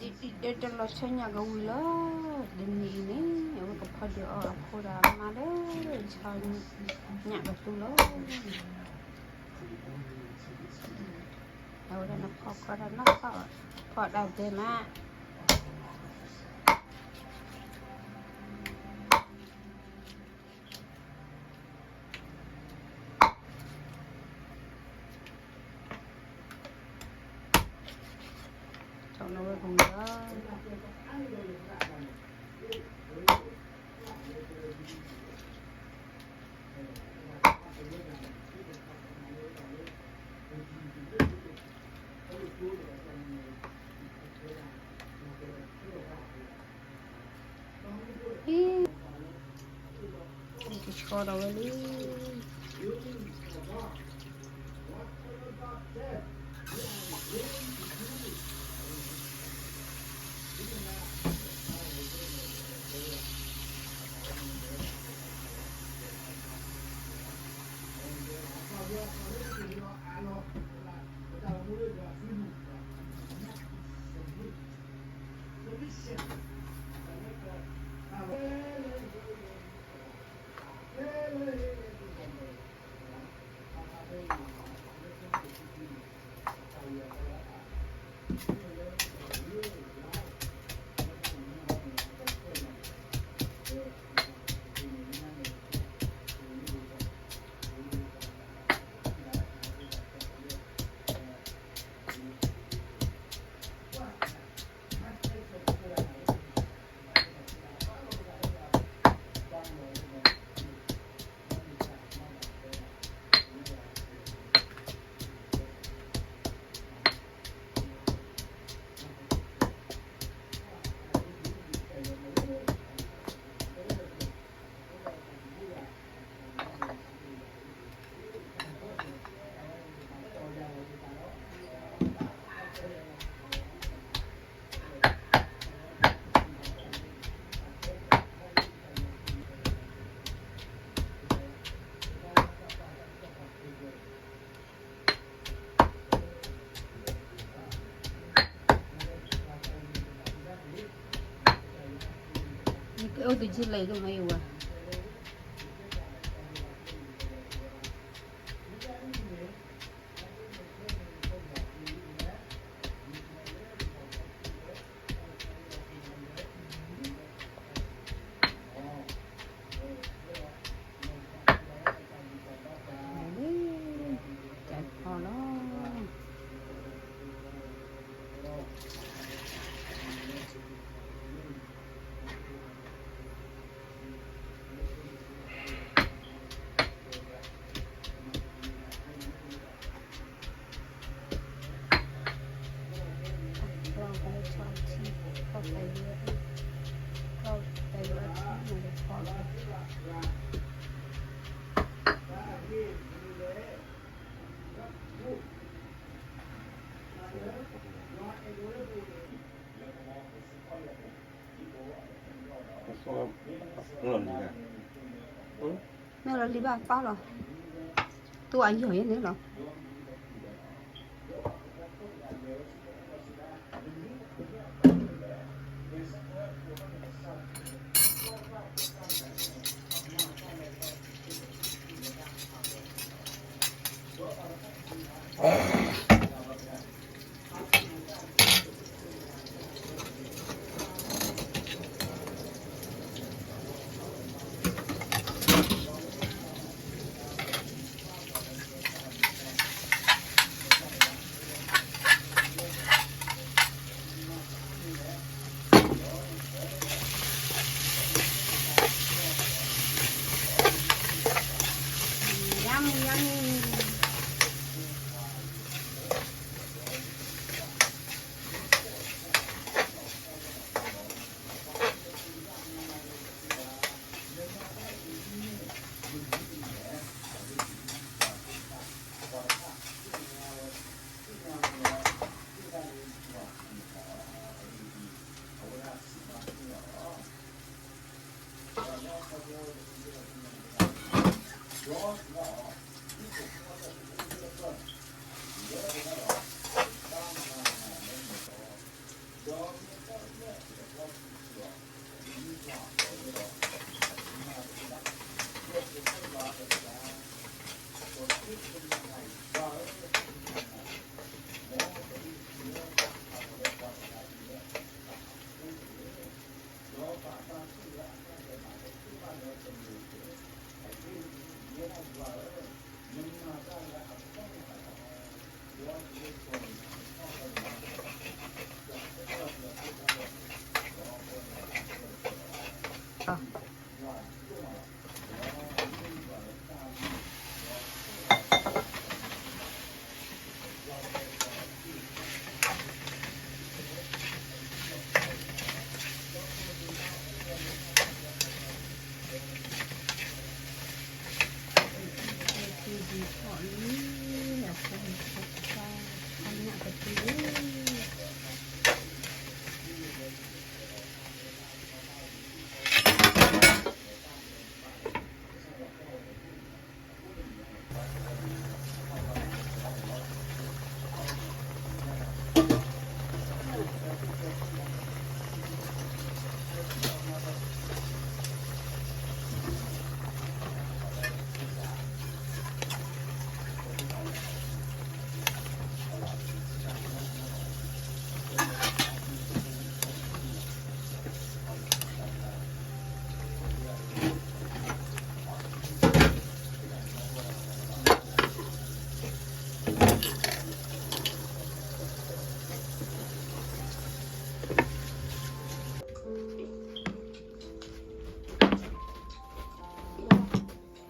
ဒ်တလီၤဆီညၣ်ကဝံၤလီၤ. တနံၤအံၤန့ၣ် အဝဲကဖီဒုးအီၣ်အဖိဒီးအမါလၢ ဆီညၣ်ကသူလီၤ. အဝဲဒၣ်နဖီခီတၢ်နီၢ်ဖီ, ဖီတၢ်ဒဲးမး ထီၣ်လီၤဝဲပူၤလီၤ. အံၤ ကဆှီဒီးဝဲလံ. ယကအိၣ်တယုၢ်လၢယကမၤယဝၤ လၢ တၢ်ဖီလီၤ. မ့ၢ်လီၤလံဘၣ်ပာ်လီၤ, တိၢ်အယီၤယဲန့ၣ်လီၤ.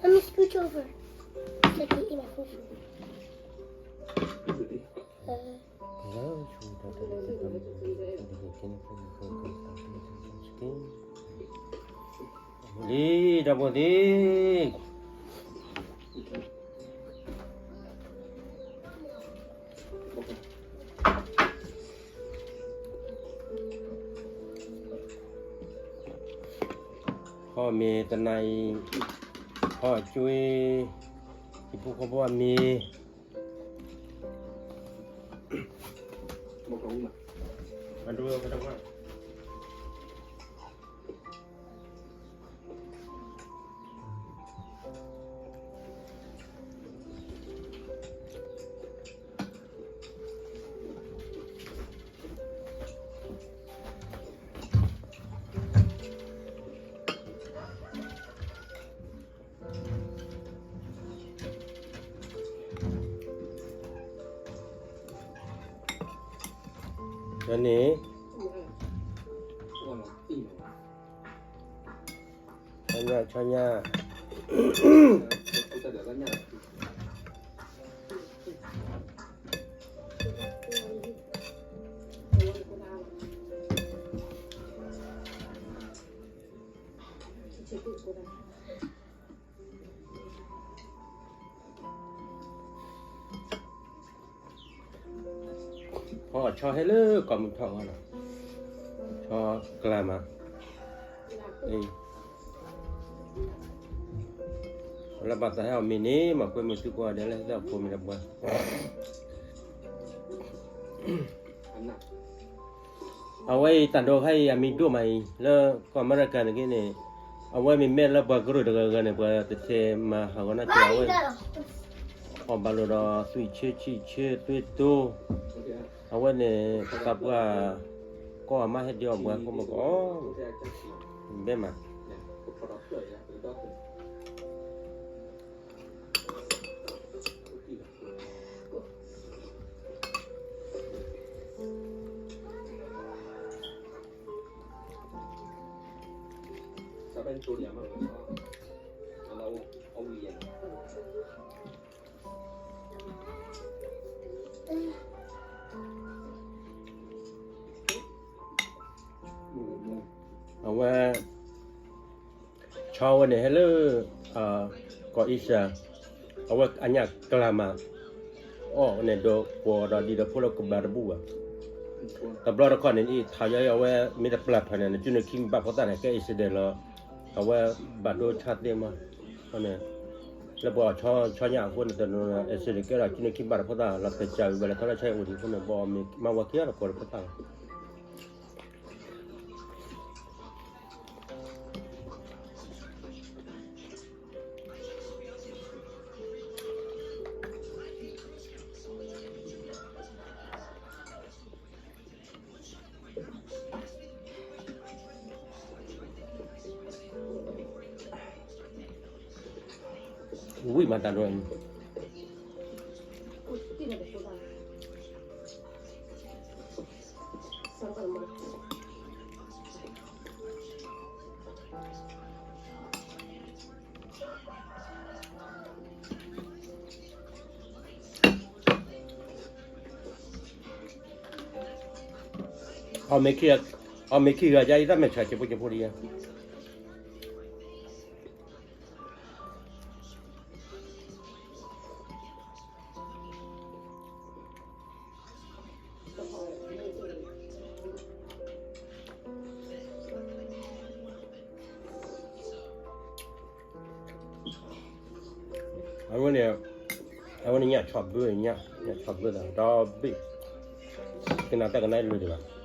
Let me scooch over so I can eat my food. Uh, လံ တၢ်ဘိသ့ၣ် ဟီၣ်မ့ၤတနၤအံၤ, ဟီၣ်ကွ့, ဟံၣ်ဖိဃီဖိအမံၤ, အဒိ န့ၣ် ဆီညၣ် ဆီညၣ်, ဖီအီၣ်ဆီဟဲလၢကီၢ်မုၢ်ထီၣ်အဂီၢ်လီၤ, ဆီကျါမး, လၢဘၣ်သးဟဲအီၣ်မ့ၤန့ၣ် မၤကွဲမုာ်သုကိးဂၤဒဲးလၢဟဲသ့ၣ်အဖိမ့ၢ်တပှၤ အဝဲအံၤတၢ်ဒိးခါအံၤ အမံၤဒိၣ်မးအံၤ လၢကီၢ်အမဲရကၤန့ၣ်က့န့ၣ်, အဝဲမ့ၢ်မဲာ်လၢပှၤကရူၢ်တဂၤဂၤန့ၣ် ပှၤတထဲမၤဟးဂီၤနၢ်က့အဝဲ, အီၣ်ဘၣ်လိာ်ဒီးသွံၣ်ဆၢဆံၣ်ဆၢ သွံၣ်တိ, အဝဲန့ၣ် သးပှၢ် ကီၢ်အမါဟဲဒုးအီၣ်ပှၤကိးမကီး, ဘဲမး အဝဲ ဆီဝဲန့ၣ်ဟဲလၢ ကီၢ်အ့ရှၢၣ်, အဝဲအညၣ်ကျါမး, အီၣ်န့ၣ်ဒီးပှၤဒီးဒ်ဒီးဖိလၢကဘၣ်တဘူၣ်ဘၣ်, တဘျီတခီၣ်န့ၣ် ထးယီအဝဲမ့ၢ်တပျၢ်ဖၣ်န့ၣ် နကၠူနခံဘၣ်ဖိသၣ်န့ၣ် ကဲ accident လီၤ, အဝဲဘၣ်ဒိဆါသ့မး, န့ၣ် လၢပှၤဆီညၣ်အဃိန့ၣ် တနီၤ accident ကဲဒီးကၠူနခံဘၣ်တဖိသၣ်လီၤ ပစၢ်ဝံၤဘၣ်လဲၤထီၣ်လၢဆီညၣ်အိၣ်ဒံးအဃိန့ၣ် ဘီမ့ၢ်မၤဝဲက့ၤဒီးပှၤတဖိသၣ်လီၤ. ဝံၣ်မးတၢ်ဒိးအံၤ, အီၣ်မ့ၤခံဂၤ, အီၣ်မ့ၤခံဂၤ ယအံၤတၢ်မဲာ်ဆှး က့ဖိက့ဖိဒံးယါ. အဝဲန့ၣ်, အဝဲန့ၣ်ညၣ်ဆီၣ်ဘၢ, ညၣ်ဆီၣ်ဘၢသးဒီဘ့ၣ်, ကနၣ်တၢ်ကနၣ်လၢာ်ဒံးဘၣ်.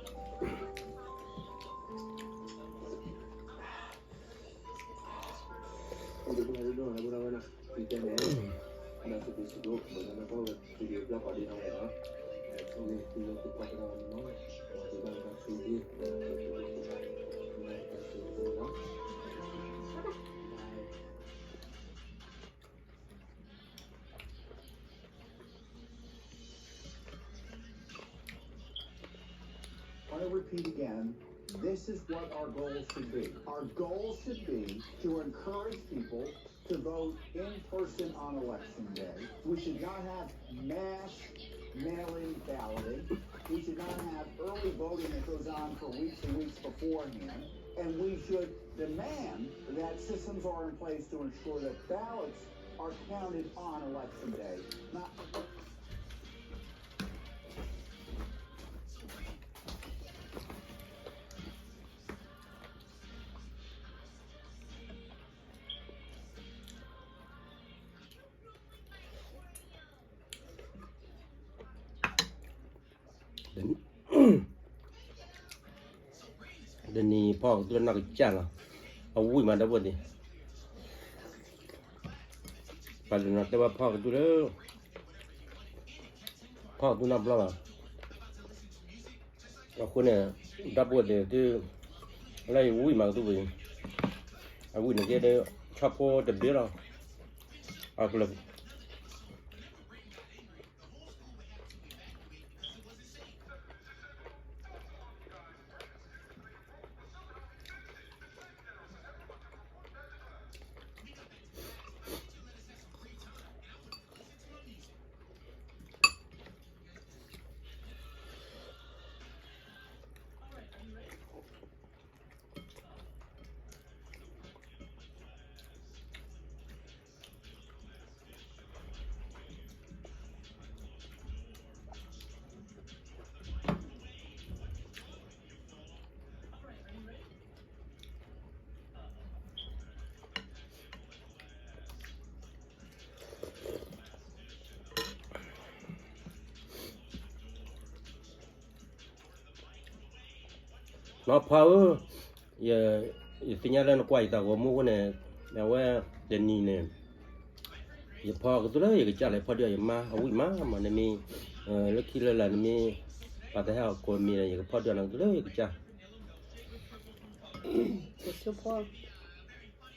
I repeat again, this is what our goal should be. Our goal should be to encourage people to vote in person on election day. We should not have mass mail-in balloting. We should not have early voting that goes on for weeks and weeks beforehand. And we should demand that systems are in place to ensure that ballots are counted on election day. Not Deni ဖီကသူလၢနီၢ်ကစၢ်လီၤ. အဝံၣ်မးဒီပုၢ်ဝဲၢ်သ့ၣ်, ပှၤဒနီတဲဝဲဖီကသူလၢ, ဖီကသူနီတဘျီဘၣ်. အဃိန့ၣ်, ဒီပုၢ်ဝဲၢ်သ့ၣ်သု, လၢယဝံၣ်မးကသူဝံၤ, အဝံၣ်န့ၣ်ကဲဒီး, ဆီဖိတဘ့ၣ်လီၤ. အကလၢာ် နီၢ်ဖီဧၢ, ယသ့ၣ်ညါလၢနကွၢ်ယသးဂီၤမူအဃိန့ၣ်, အဝဲတနံၤန့ၣ်, ယဖီကသူလၢယကစၢ်လီၤ, ယဖီဒုးယမါအဝံၣ်မးမး, နမ့ၢ်, လၢခံလၢလာ်နမ့ၢ်, ပှၤတဟဲအီၣ်ကိးမံၤန့ၣ် ယကဖီဒုးနကသူလၢယကစၢ်. ဆဲးဆိဖ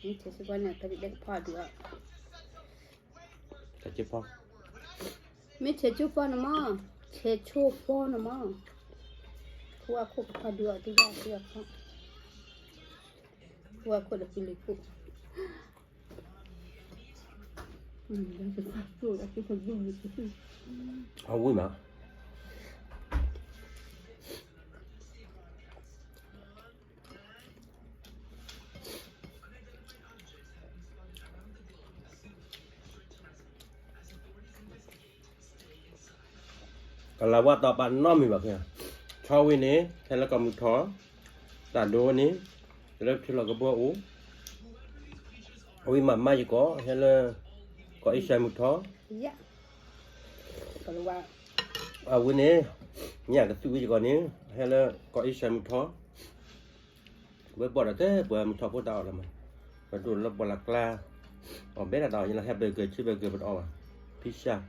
ီ, ဆဲးဆိဖီန့ၣ် တၢ်ဒုးကဖီဒုးအီၤ. ဆဲးဆိဖီ, မ့ၢ်ဆဲးဆိဖီန့ၣ်မး, ဆဲးဆိဖီန့ၣ်မး, ခိၣ်အခိၣ်ကဖီဒုးအီၤ သုဘၣ်သုအခိၣ်, ခိၣ်အခိၣ်ဒီးပလံၤခိၣ်. အဝံၣ်မး. ကလၤဝါတီၤပာ်နီတမံၤဘၣ်ခဲ, ဆီဝံၤန့ၣ် ဟဲလၢကီၢ်မုၢ်ထီၣ်, တၢ်ဒိဝဲန့ၣ် ဟဲလၢထံလီၢ်ကဘီအိၣ်, အဝံၣ်မးမါယကီၢ် ဟဲလၢ ကီၢ်အ့ရှၢၣ်မုၢ်ထီၣ်, အဝံၤန့ၣ် ညၣ်ကသူၣ်ဝံၤယကီၢ်န့ၣ် ဟဲလၢကီၢ်အ့ရှၢၣ်မုၢ်ထီၣ်, ဝဲဘီၣ်ဒီးတဲပှၤမုၢ်ထီၣ်ဖိတၢ်အီၣ်လီၤမး, ပဒိၣ်လၢဘီၣ်လၢ်ကျါ, အီၣ်ဘဲတၢ်တၢ်အီၣ် ယလၢဟဲဘၢၣ်ကၢၢ်ဆ့ဘၢၣ်ကၢၢ်ပတအီၣ်ဘၣ်, ဖံၣ်ဆၣ်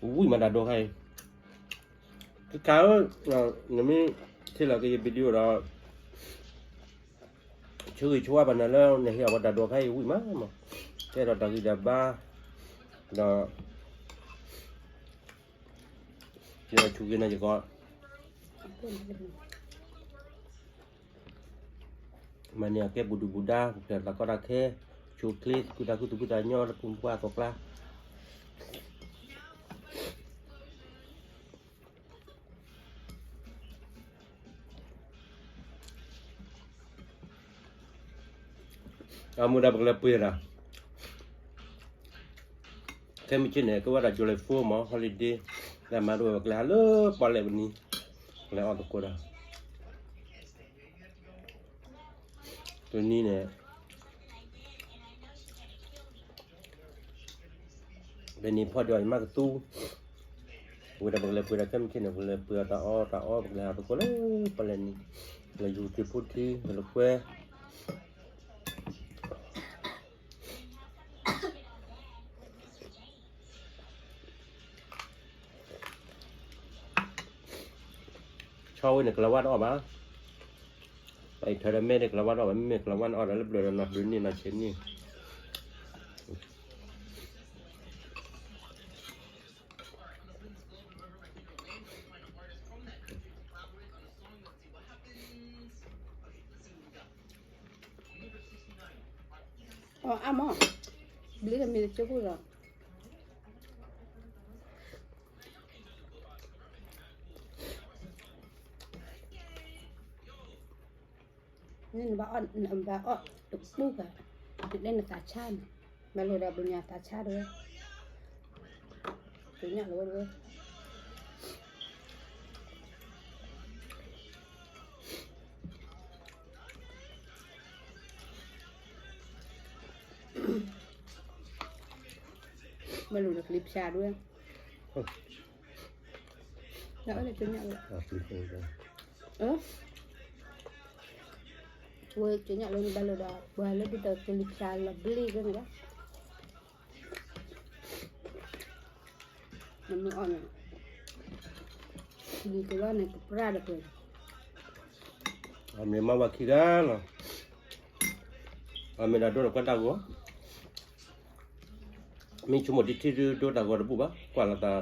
ဝံၣ်မးတၢ်ဒိးခါအံၤ, တခါဧၢ, နမ့ၢ်ထံၣ်လီၤက့ၤယ video ဒီး ဆၢဂ့ၤဆၢဝါဘၣ်နၤလၢ နဟ့ၣ်အဝဲတၢ်ဒိးခါအံၤဝံၣ်မးမး, ကဲဒီးတၢ်ဂံၢ်တၢ်ဘါ, ဒီး ယဆူၣ်ဂ့ၤနၤယကီး မၤန့ၢ်အကဲပူၤဒုၣ်ပူၤဒါ ပူၤဖျဲးသးကီတၢ်ခဲ, ဆိၣ်ချ့ သူၣ်ခုသးခု သူၣ်ဖှံသးညီ လၢပူၤကွၢ်အသီၣ်ကျါ, အမူဒါပကလဲၤပှ့ၤဒီး ခဲမုၢ်ဆ့ၣ်န့ၣ် ကဝဲဒၣ် July four မ့ၢ် holiday လၢမၤတဝဲ ပကလဲၤဟးလၢပီၣ်လဲၣ်ပနံၤ ကလဲၤအီၣ်သကိးဒီး တနံၤန့ၣ် ပနံၤဖီဒံးအီၤ ယမါကသူ ဝဲဒၣ်ပကလဲၤပှ့ၤဒီး ခဲမုၢ်ဆ့ၣ်န့ၣ် ပကလဲၤပှ့ၤအီၤတၢ်အီၣ်တၢ်အီ ပကလဲၤဟးသကိးလၢပီၣ်လဲၣ်နံၤ လဲၤယူၤထံဖိထံ လဲၤကွဲ ဆီဝဲန့ၣ် ကလၤဝါတအီၣ်ဘၣ်, ပအံးထီၣ်ဒီးမဲန့ၣ် ကလၤဝါတအီၣ်ဘၣ်, မ့မ့ၢ်ကလၤဝါန့ၣ်အီၣ်ဒီးလၢဘျၢၣ်ဒီးနီၢ်ဘျၢၣ်န့ၣ်နီၢ်ဆဲးန့ၣ် အီၣ်အါမး, ဘျ့တမ့ၢ်တကၠိခိၣ်ဒီး နဘၣ်အီၣ်တပူၤဘၣ်, နတဲနသးဆါန့ၣ်, ဘၣ်လိာ်ဒီးပညါသးဆါတဝဲ, ကညၣ်လီၤဝဲတဝဲ ဘၣ်လိာ်ဒီးကလံၤဖၠါတဝဲ, လၢအီၣ်လၢကညၣ်လီၤ, ဝဲကညၣ်လီၤန့ၣ် ဘၣ်လိာ်ဒီး ပှၤလၢဒ်သိးကလံၤဖၠါလီၤဘျ့ဝဲန့ၣ်လီၤ. နမ့ၢ်အီၣ်န့ၣ် လံၤကလီန့ၣ် ကပြၢ်ဒီးပှဲၤ, အမ့ၢ်မၤဝဲခံဂၤလီၤ, အမ့ၢ်ဒၣ်ဒိဒီးကွၢ်တၢ်ဂီၤ, မ့ၢ်ဆိကမိၣ်တထံၣ်ဒိတၢ်ဂီၤတဘူၣ်ဘၣ်, ကွၢ်လိာ်သး,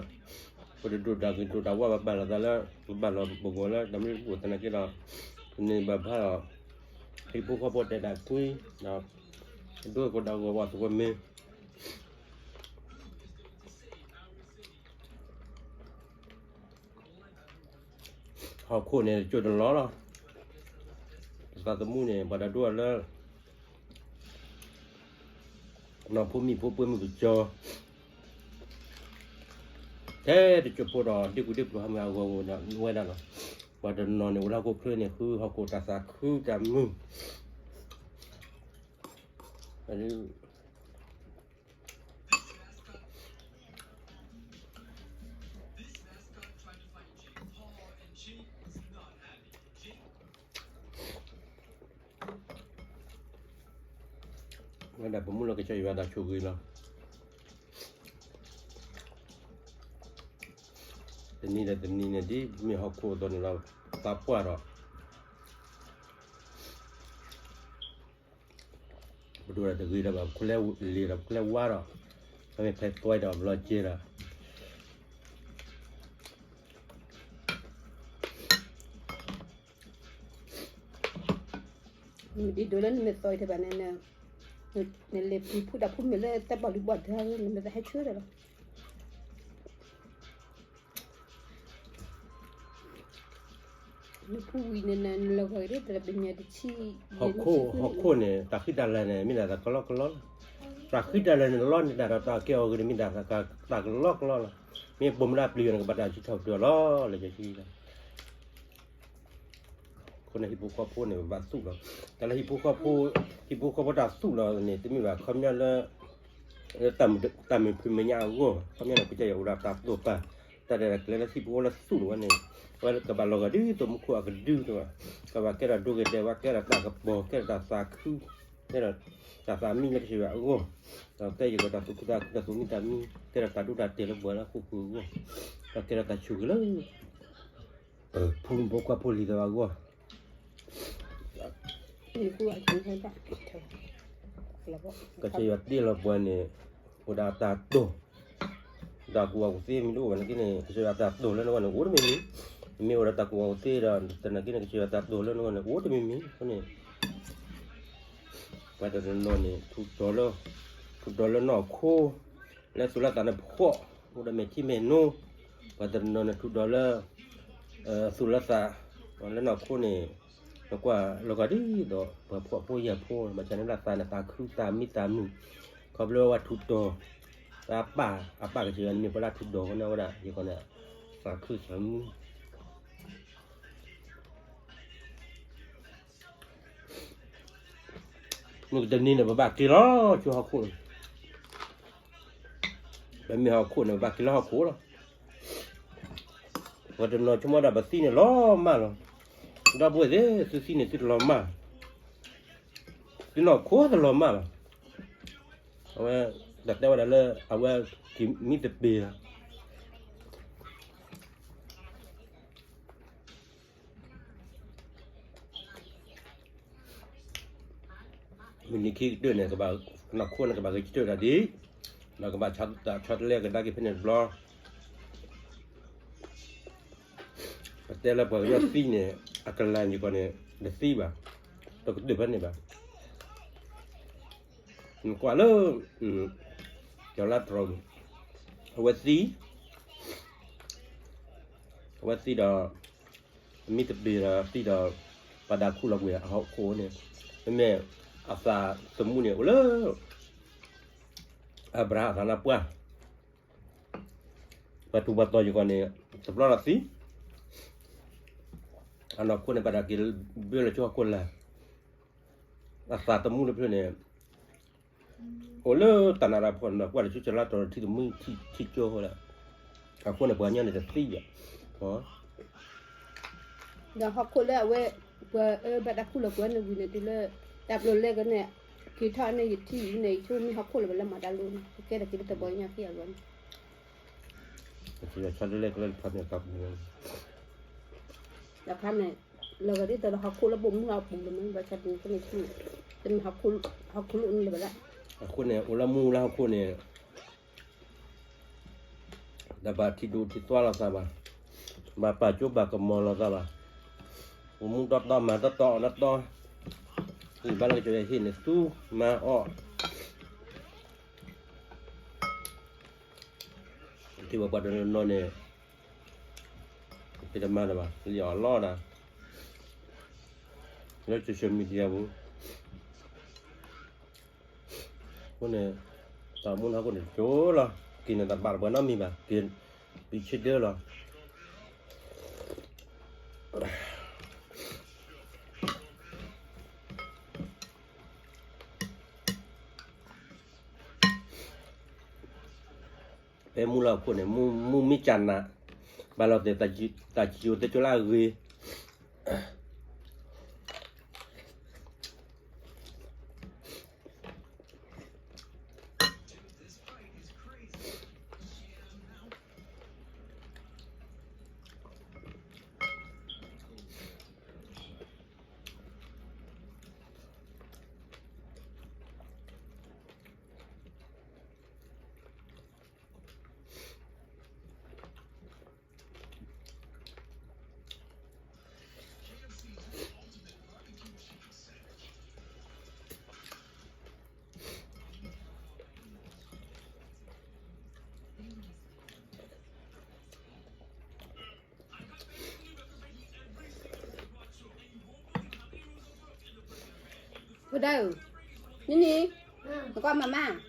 ပတဒိၣ်တၢ်ဂ့ၤဒိၣ်တၢ်ဝါဘၣ်, ဘၣ်လိာ်သးလၢ ပဘၣ်လီၤပဂီၢ်လၢတၢ်မနုၤတဘူၣ်သနာ်က့ဒီး, ပန့ၢ်ဘၣ်ဖးဒီး ဟံၣ်ဖိဃီဖိတဲဒၣ်ကွံ, ဒီး ဒိကဒၣ်ဂီၤဝဲသဝဲမ့ၢ် ဟီၣ်ခိၣ်န့ၣ် ကၠိတလီၤလီၤ, တသးသမူန့ၣ် ပှၤတဒိၣ်လၢ နီၢ်ဖိမံၤဖိပှ့ၤမုၢ်ကစီၤ, ထဲတကၠိဖိဒီး ဒ့ၣ်ကူဒ့ၣ်ပျိၤဟးမုၢ်အဂီၢ်ဝဲဒၣ်လီၤ, ပှၤတနီၤန့ၣ် အိၣ်လၢဟီၣ်ခိၣ်ချၢန့ၣ် ဃုဟီၣ်ခိၣ်တၢ်သးခုတၢ်မုာ် ဝဲဒၣ်ပမူလၢကစၢ်ယွၤတၢ်ဆိၣ်ဂ့ၤလီၤ, တနံၤဒီးတနံၤန့ၣ် ဒ်မ့ၢ်ဟီၣ်ခိၣ်အသိးန့ၣ်လီၤ, သးပှၢ်ဒီး ပဒိၣ်ဒီးတဂ့ၤဒီးဘၣ် ပခိၣ်လၢလံၤဒီးပခိၣ်လၢဝါဒီး, အမ့ၢ်ဖဲသွဲဒီးဘျီကဲဒီး, နမ့ၢ်ဒ်ဒိးလၢနမ့ၢ်သွဲထဲဘၣ်န့ၣ်, နလဲၤပှ့ၤဖုတၢ်ဖုမ့ၢ်လၢတၢ်ဘၣ်လံဘၣ်ဒါ နမ့ၢ်တဟဲဆၢဒီးလီၤ. နဖုဝံၤန့ၣ် နလီၤဂာ်က့ၤဒ်သိးပညါတဆံ, ဟီၣ်ခိၣ်န့ၣ် တၢ်ဃံတၢ်လၤန့ၣ် မ့ၢ်ဒၣ်တၢ်ကလီကလီလီၤ. တၢ်ဃံတၢ်လၤန့ၣ် လီန့ၢ်တၢ်ဒီးတၢ်ကဲအီၤဂ့ၤန့ၣ် မ့ၢ်ဒၣ်တၢ်ကလီကလီလီၤ. မ့ၢ်ပိာ်မုၣ်လၢအပျံၤအီၤန့ၣ် ကဘၣ်တၢ်စံးထီၣ်ပတြၢၤလီၤ လၢယဲၢ်ဆံလီၤ. အဃိန့ၣ် ဟံၣ်ဖိဃီဖိန့ၣ် ပဘၣ်သူၣ်လီၤ. တၢ်လၢဟံၣ်ဖိဃီဖိ, ဟံၣ်ဖိဃီဖိတၢ်သူၣ်လီၤန့ၣ် တမ့ၢ်ဘၣ်ခီပညီလၢ တၢ်မုာ်ဖံးမဲာ်ညါအဂီၢ်, ခီပညီန့ၣ် ကစၢ်ယွၤအိၣ်ဒီးတၢ်တိာ်ပာ်, တၢ်ဒဲးတၢ်ကျဲလၢဟံၣ်ဖိဃီဖိလၢသူၣ်လီၤဝဲန့ၣ်, အဝဲကဘၣ်လီၤဂာ်ဒ်သိးမူခိၣ်အကဒုတဝဲ, ကဘၣ်ကဲထီၣ်ဒိဂ့ၤတဲာ်ဝဲ, ကဲထီၣ်တၢ်ကပီၤ, ကဲထီၣ်တၢ်သးခု, ကဲထီၣ်တၢ်သးမံလၢကစၢ်ယွၤအဂီၢ်, ဒီးကဲယံၤကီးတၢ်သူၣ်ခုသးခု တၢ်သူၣ်မံသးမံ, ကဲထီၣ်တၢ်ဒိတၢ်တဲာ်လၢပှၤလၢဟီၣ်ခိၣ်ချၢအဂီၢ်, ဒီးကဲထီၣ်တၢ်ဆိၣ်ဂ့ၤလၢ ဖိမုၣ်ဖိခွါဖိလံၤသးဘၣ်အဂီၢ်, ကစၢ်ယွၤတ့လီၤပှၤန့ၣ် အိၣ်ဒီးတၢ်တိာ်, တၢ်ကူၣ်ဘၣ်ကူၣ်သ့မ့ၢ်တအိၣ်ဘၣ်နာ်က့န့ၣ် ကစၢ်ယွၤတၢ်တိာ်လၢနဂီၢ်န့ၣ် အိၣ်တမံၤမံၤ, မ့ၢ်အိၣ်ဒီးတၢ်ကူၣ်ဘၣ်ကူၣ်သ့ဒီး သနာ်က့န့ၣ် ကစၢ်ယွၤတၢ်တိာ်လၢနဂီၢ်န့ၣ် အိၣ်တမံၤမံၤအဃိန့ၣ် ပှၤတနီၤနီၤန့ၣ် ထူးတီၤလၢ ထူးတီၤလၢနီၢ်ခိ လၢသူၣ်လၢသးန့ၣ်ဖှီၣ်, အိၣ်ဒီးမဲာ်ထံမဲာ်နိ, ပှၤတနီၤနီၤန့ၣ်ထူးတီၤလၢ သူၣ်လၢသး လၢနီၢ်ခိန့ၣ် နကွၢ်လီၤဂာ်ဒ်သိး ပှၤဖှီၣ်ဖိယာ်ဖိ ဘၣ်ဆၣ်န့ၣ်လၢသးန့ၣ် သးခုသးမံသးမုာ်, ခီဖျိဝဲထူးတီၤ, တၢ်ပာ်အပာ်ကစၢ်ယွၤန့ၣ် မ့ၢ်ပှၤလၢအထူးတီၤဝဲဒၣ်ယကီးန့ၣ် သးခုသးမုာ် မုၢ်ကတနံၤန့ၣ် ပဘၣ်က့ၤလီၤဆူဟီၣ်ခိၣ်, ပမ့ၢ်ဟီၣ်ခိၣ်န့ၣ် ပဘၣ်က့ၤလီၤဟီၣ်ခိၣ်လီၤ. ပှၤတနီၤဆိကမိၣ်ဒၣ်ပသံန့ၣ်လီၤမၢ်လီၤ. ဒီပုၢ်ဝဲၢ်သ့ၣ် သုသံန့ၣ်သုတလီၤမၢ်, သုနီၢ်ခိတလီၤမၢ်ဘၣ်. အဝဲ တၢ်တဲဝဲဒၣ်လၢ အဝဲက့ၤမံသပ့ၤလီၤ. မုၢ်နံၤခံကတၢၢ်န့ၣ် ကဘၣ်နီၢ်ခိန့ၣ် ကဘၣ်ဂဲၤကတၢၢ်တၢ်ဒ်, ဒီးကဘၣ်ဆီတလဲကဒါက့ၤဖဲန့ၣ်တဘျီ. ပတဲလၢပှၤကညီသံန့ၣ် အကလၤယကီးန့ၣ် တသံဘၣ်, တကတၢၢ်ဖဲန့ၣ်ဘၣ်. နကွၢ်လၢ ကၠီၤလါတြီၤ, အဝဲသံ, အဝဲသံဒီး မံသပ့ၤဒီးသံဒီး ပှၤဒၣ်ခူၣ်လီၤကွံာ်အဟီၣ်ခိၣ်န့ၣ်, မ့မ့ၢ်အသးသမူန့ၣ် အိၣ်လၢ အၤဘြၤဟၣ်အသးနါပှၢ်, ပှၤထူးပှၤတီၤယကီးန့ၣ် တဘျီလီၤသံ, အနီၢ်ခိန့ၣ် ဘၣ်ဒၣ်က့ၤဘၢလီၤဆူဟီၣ်ခိၣ်လာ်, အသးသမူတဖျၢၣ်န့ၣ် အိၣ်လၢတၢ်နးတၢ်ဖှီၣ်န့ၣ် ကွၢ်လၢဆူကၠီၤလါတြီၤထံသမုၢ်ထံကၠိဃိလီၤ. အဃိန့ၣ် ပှၤကညီန့ၣ်တသံဘၣ်. ဒီးဟီၣ်ခိၣ်လၢအဝဲ ပှၤအၢဘၣ်တၢ်ခူၣ်လီၤကွံာ်န့ၣ်ဝံၤန့ၣ် တုၤလၢ တၢ်ပျိာ်လဲကန့ၣ် က့ၤထီၣ်န့ၣ် ယထံၣ်အံၤန့ၣ် ယဆိကမိၣ်ဟီၣ်ခိၣ်လၢပလဲၤမၤတၢ်လိၤန့ၣ် ကကဲထီၣ်က့ၤလၢတဘီညါခံအဂီၢ်န့ၣ် ဆီတလဲကလၢတဖၣ်န့ၣ် တၢ်ပူၤန့ၣ် တခါန့ၣ် လီၤဂာ်ဒ်သိးဒီးဟီၣ်ခိၣ်လၢဘိးမုၢ်အပူၤလီၤမ့ၢ် ဘၣ်ဆၣ်တနံၤန့ၣ် တမ့ၢ်ဟီၣ်ခိၣ်လၢန့ၣ်လၢၤဘၣ်ဒၣ်. အဃိန့ၣ် အိၣ်လၢမူလၢဟီၣ်ခိၣ်န့ၣ် တဘၣ်ထံၣ်ဒိၣ်ထံၣ်သွါလိာ်သးဘၣ်, ဘၣ်ပာ်ကၠိဘၣ်ကမီၤလိာ်သးဘၣ်, အိၣ်မူတီတီမၤတီတီအီၣ်တီတီ, ဟံၣ်ဘါလၢကစၢ်ယွၤဟ့ၣ်န့ၣ် သူမၤအီၣ် ထံၣ်ဘၣ်ပှၤတနီၤနီၤန့ၣ် ဖံးတမၤတဘၣ် လံၣ်အီၣ်လီတၢ် လၢ social media ပူၤ အဃိန့ၣ် တၢ်အိၣ်မူလၢဟီၣ်ခိၣ်န့ၣ် ကၠိလီၤ က့ၤန့ၣ်တဘၣ်ပှၤနီတမံၤဘၣ် က့ၤပံးဆ့ဒၢလီၤ. ဖဲမူလၢဟီၣ်ခိၣ်န့ၣ် မူမ့ၢ်ကၢ်နး ဘၣ်လီၤတဲာ် တၢ်စံၣ်စိၤတဲစိၤလၢအဂ့ၤ ဖိဒါဧၢ, နံၤနံၤ, နကွၢ်မၤမၤ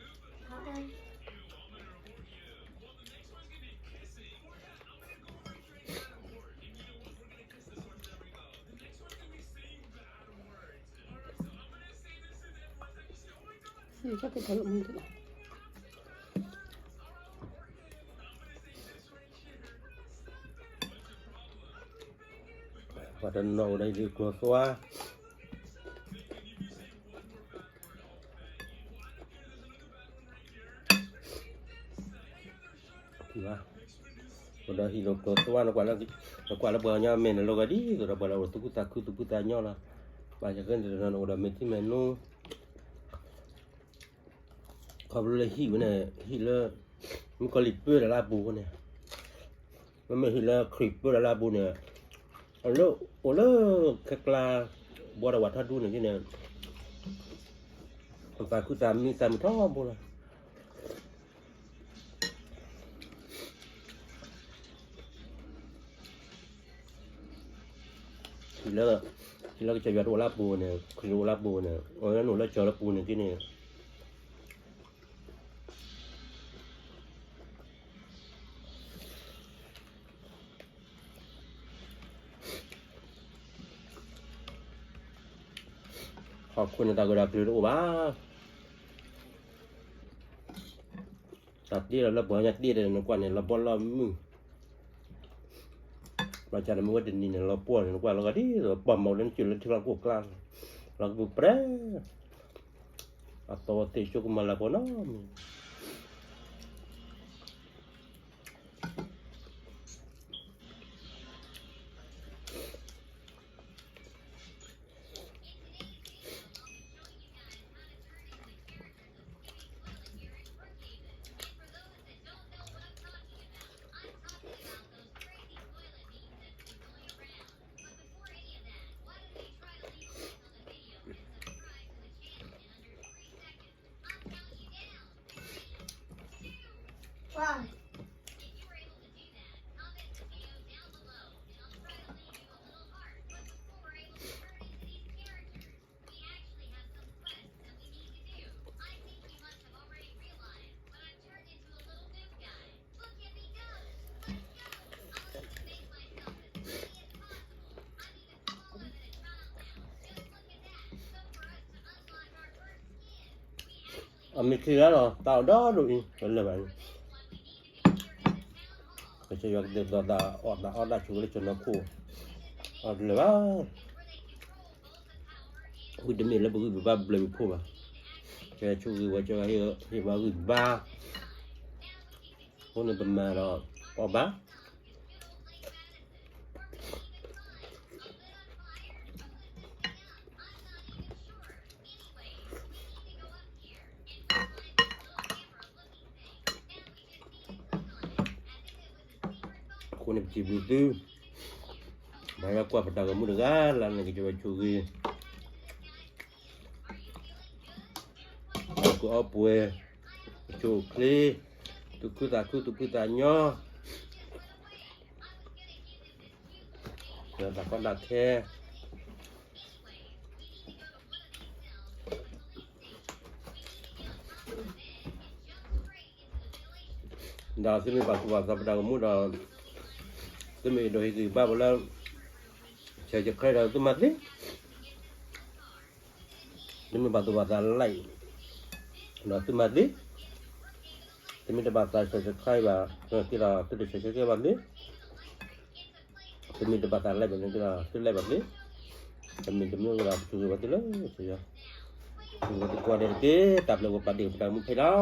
ပှၤတနီၤအိၣ်ဒီးဟံၣ်ကျိၤသွါ အိၣ်ဒီးဟံၣ်လီၤကျိၤသွါ နကွၢ်လၢပှၤကညီမဲာ်န့ၣ် လီၤဂာ်ဒ်သိးဒီးပှၤလၢအိၣ်သူၣ်ခုသးခုသူၣ်ဖှံသးညီလီၤ. ဘၣ်ဆၣ်ခဲန့ၣ်တနီၤန့ၣ် အိၣ်ဒီးမဲာ်ထံမဲာ်နိ ခီဖျိလၢဟံၣ်ဝဲန့ၣ် ဟံၣ်လၢ မုၣ်ကီၤလံၢ်ပၢတၢ်လၢအပူၤအဃိန့ၣ် မ့မ့ၢ်ဟံၣ်လၢခရံာ်ပၢတၢ်လၢအပူၤန့ၣ် အိၣ်လၢ အိၣ်လၢခဲကျါ ဘှီဒီးဝဲထီၣ်ဒူန့ၣ်န့ၣ် သးခုသးမံသးမုာ်ထီဘိလီၤ. ဟံၣ်လၢ လၢကစၢ်ယွၤတအိၣ်လၢအပူၤန့ၣ် ခရံာ်တအိၣ်လၢအပူၤန့ၣ် အဝဲနအိၣ်လၢကစၢ်လၢပူၤန့ၣ်က့န့ၣ် ဟီၣ်ခိၣ်န့ၣ်တၢ်ဂ့ၢ်တၢ်ကျိၤတအိၣ်ဘၣ်. တၢ်တ့လီၤလၢပှၤညါတ့ဒီးနကွၢ်န့ၣ် လီၤဘီလီၤမုၢ်, ဘၣ်ဆၣ်န့ၣ်မ့ၢ်ဝဲတနံၤန့ၣ် လီၤပှီၢ်န့ၣ် နကွၢ်လီၤဂာ်ဒ်သိး ပှၢ်မၤဝဲလၢနစုၣ်လၢထံလီၢ်ခိၣ်ကျါ, လီၤကပူၤပြဲ, အသီသ့ၣ်ဆိကမိၣ်လၢပှဲၤနီၤ အမ့ၢ်ခံဂၤလီၤ တၢ်အီၣ်ဒီဒိၣ်အံၤ တလၢာ်ဘၣ်န့ၣ်, ကစၢ်ယွၤကတဲာ်ကတီၤသးအီၣ်တၢ်အီၣ်တၢ်ဆိးဝဲလၢကနီၤခိၣ်, အီၣ်တလၢာ်ဘၣ်, ဝံတမ့ၢ်လၢပဂံၢ်ပဘါဘျၢပဖှိၣ်ဘၣ်, ကဲဆိၣ်ဂ့ၤဝဲကဟ့ၣ်ပှၤဂံၢ်ပဘါ, အဃိန့ၣ်ပမၤဒီးအီၣ်ဘၣ် အဃိန့ၣ်ပစံးဘျုးသု, ပှၤလၢကွၢ်ပတၢ်ဂီၤမူတဂၤလၢ်လၢ်န့ၣ် ကစၢ်ယွၤဆိၣ်ဂ့ၤ အီၣ်ကူအီပှဲၤ, ကဆိၣ်ချ့, သူၣ်ခုသးခုသူၣ်ဖှံသးညီ, တၢ်ကီတၢ်ခဲ ဒီးသုမ့ၢ်ဘၣ်သူၣ်ဘၣ်သးပတၢ်ဂီၤမူဒီး သုမ့ၢ်အဲၣ်ဒိးဟ့ၣ်ဂံၢ်ဘါပှၤလၢ subscribe ဒီးသုမၤသ့, သုမ့ၢ်ဘၣ်သူၣ်ဘၣ်သး like ဒီးသုမၤသ့, သုမ့ၢ်တဘၣ်သး subscribe ဘၣ် က့ဒီးသုတ subscribe ဘၣ်သ့, သုမ့ၢ်တဘၣ်သး like ဘၣ်န့ၣ်က့ဒီးသု like ဘၣ်သ့, တမ့ၢ်တမ့ၢ်ကဒီးပဆိၣ်ဂ့ၤဝဲသုလၢ ကစၢ်ယွၤ သုဝဲသုကိးဂၤဒဲးတက့ၢ် တၢ်ဘျုးဝဲပာ်ဒ့ၣ်ပတၢ်မူဖဲလီၤ.